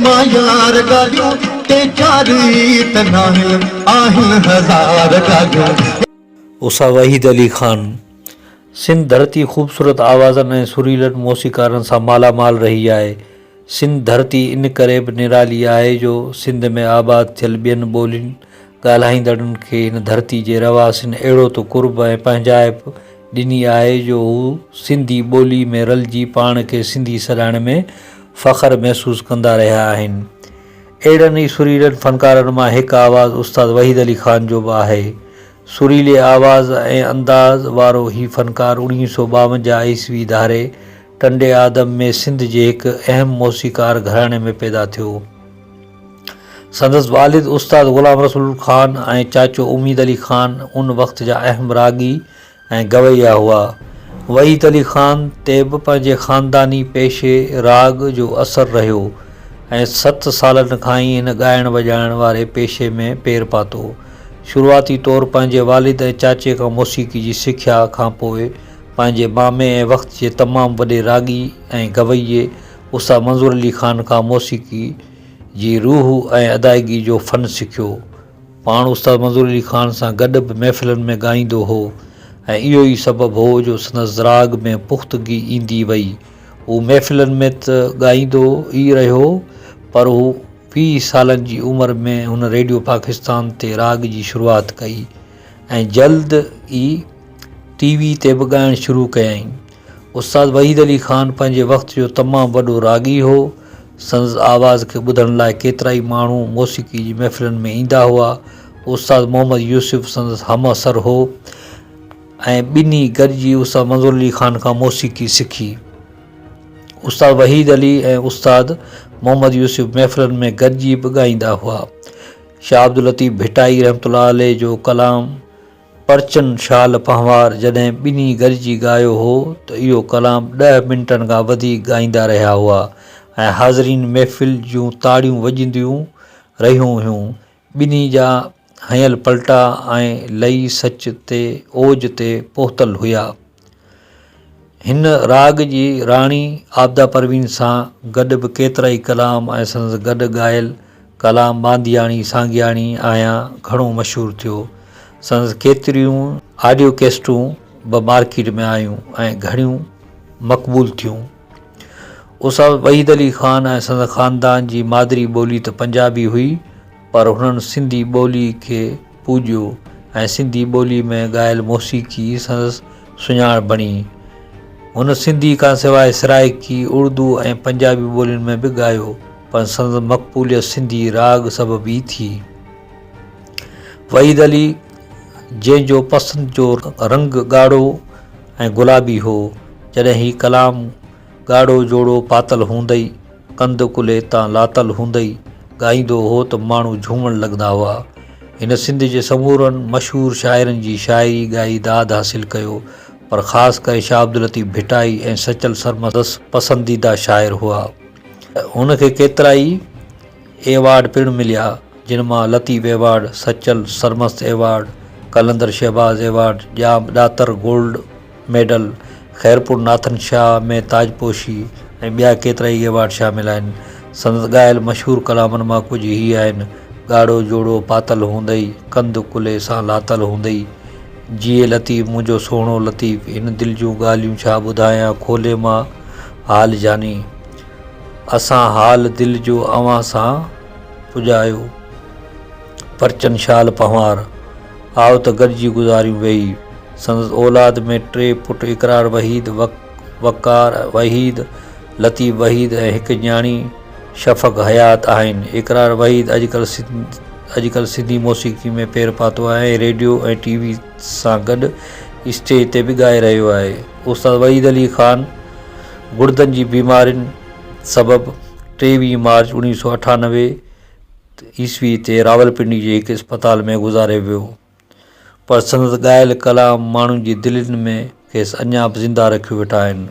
مان يار ڳالهيون، ٽي چار ئي ته ناهن، آهن هزار ڳالهيون. استاد وحيد علي خان سنڌ ڌرتي خوبصورت آوازن ۽ سريلن موسيقارن سان مالا مال رهي آهي. سنڌ ڌرتي ان ڪري به نرالي آهي جو سنڌ ۾ آباد ٿيل ٻين ٻولين ڳالهائيندڙن کي هن ڌرتي جي رهواسين اهڙو ته قرب ۽ پنهنجائپ ڏني آهي جو هو سنڌي ٻولي ۾ رلجي پاڻ کي سنڌي سڏائڻ ۾ فخر محسوس ڪندا رهيا آهن. اهڙن ئي سريلن فنڪارن مان هڪ آواز استاد وحيد علي خان جو به آهي. سريلي آواز ۽ انداز وارو هي فنڪار 1952 عيسوي ڌاري ٽنڊي آدم ۾ سنڌ جي هڪ اهم موسيقار گهراڻي ۾ پيدا ٿيو. سندس والد استاد غلام رسول خان ۽ چاچو اميد علي خان ان وقت جا اهم راڳي ۽ گويا هئا. وحيد علي خان تي به پنهنجي خانداني پيشي راڳ جو اثر رهيو ۽ ست سالن کان ئي هن ڳائڻ وڄائڻ واري پيشي ۾ پير پاتو. شروعاتي طور پنهنجي والد ۽ چاچي کان موسيقي جي سکيا کانپوء پنهنجي مامي ۽ وقت جي تمام وڏي راڳي ۽ گويي استاد منظور علي خان کان موسيقي جي روح ۽ ادائگي جو فن سکيو. پاڻ استاد منظور علي خان سان گڏ به محفلن ۾ ڳائيندو هو ۽ اهو ئي سبب هو جو سندس راڳ ۾ پختگي ايندي وئي. هو محفلن ۾ ته ڳائيندو ئي رهيو پر هو 20 سالن جي عمر ۾ هن ريڊيو پاڪستان تي راڳ جي شروعات ڪئي ۽ جلد ئي ٽي وي تي به ڳائڻ شروع ڪيائين. استاد وحيد علي خان پنهنجي وقت جو تمام وڏو راڳي هو. سندس آواز کي ٻڌڻ لاء ڪيترائي ماڻهو موسيقي جي محفلن ۾ ايندا هئا. استاد محمد يوسف سندس همعصر هو ۽ ٻنهي گڏجي استاد منظور علي خان کان موسيقي سکي. استاد وحيد علي ۽ استاد محمد يوسف محفلن ۾ گڏجي به ڳائيندا هئا. شاهه عبداللطيف ڀٽائي رحمة الله عليه جو ڪلام پرچن شال پنهوار جڏهن ٻنهي گڏجي ڳايو هو ته اهو ڪلام ڏهه منٽن کان وڌيڪ ڳائيندا رهيا هئا ۽ حاضرين محفل جون تاڙيون وڄنديون رهيون هيون. ٻنهي جا هنيل پلٽا ۽ لئي سچ تي اوج تي پهتل هيا. هن راڳ جي راڻي عابده پروين سان گڏ به ڪيترائي ڪلام ۽ سندس گڏ ڳايل ڪلام ٻانڌياڻي سانگياڻي آهيان گهڻو مشهور ٿيو. سندس ڪيتريون آڊيو ڪيسٽون به مارڪيٽ ۾ آيون ۽ گهڻيون مقبول ٿيون. استاد وحيد علي خان ۽ سندس خاندان جي مادري ٻولي ته پنجابي هئي پر هنن سنڌي ٻولي کي پوڄيو ۽ سنڌي ٻولي ۾ ڳايل موسيقي سندس سڃاڻ بڻي. هن سنڌي کان سواء سرائيڪي، اردو ۽ پنجابي ٻولين ۾ به ڳايو پر سندس مقبوليت سنڌي راڳ سبب ئي ٿي. وحيد علي جنهن جو پسند جو رنگ ڳاڙهو ۽ گلابي هو، جڏهن هي ڪلام ڳاڙهو جوڙو پاتل هوندئي، ڪنڌ ڪلهي تان لاتل هوندئي، ڳائيندو هو ته ماڻهو جهومڻ لڳندا هئا. هن سنڌ جي سمورن مشهور شاعرن جي شاعري ڳائي داد حاصل ڪيو، پر خاص ڪري شاهه عبداللطيف ڀٽائي ۽ سچل سرمست سندس پسنديده شاعر هئا. هن کي ڪيترائي ايوارڊ پڻ مليا، جن مان Latif award, Sachal Sarmast award, Qalandar Shahbaz award, Jam Datar gold medal, Khairpur Nathan Shah ۾ تاجپوشي ۽ ٻيا ڪيترائي ايوارڊ شامل آهن. سندس ڳايل مشهور ڪلامن مان ڪجهه هي آهن، ڳاڙهو جوڙو پاتل هوندئي، ڪنڌ ڪلهي سان لاتل هوندئي، جيئي لطيف منهنجو سهڻو لطيف، هن دل جون ڳالهيون ڇا ٻڌايان، کولي مان حال جاني. اسان حال دل جو اوهان سان پڄايو. پرچن شال پنهوار، آء ته گڏجي گذاريون ويهي. سندس اولاد ۾ ٽي پٽ اقرار وحيد، وقار وحيد، لطيف وحيد ۽ هڪ نياڻي شفق حيات آهن. اقرار وحيد اڄڪلهه سنڌي موسيقي ۾ پير پاتو آهي ۽ ريڊيو ۽ ٽي وي سان گڏ اسٽيج تي به ڳائي رهيو آهي. استاد وحيد علي خان گڙدن جي بيمارين سبب 23 مارچ 1998 عيسوي تي راولپنڊي جي هڪ اسپتال ۾ گذاري ويو پر سندس ڳايل ڪلام ماڻهن جي دلين ۾ کيس اڃا به زنده رکيو ويٺا آهن.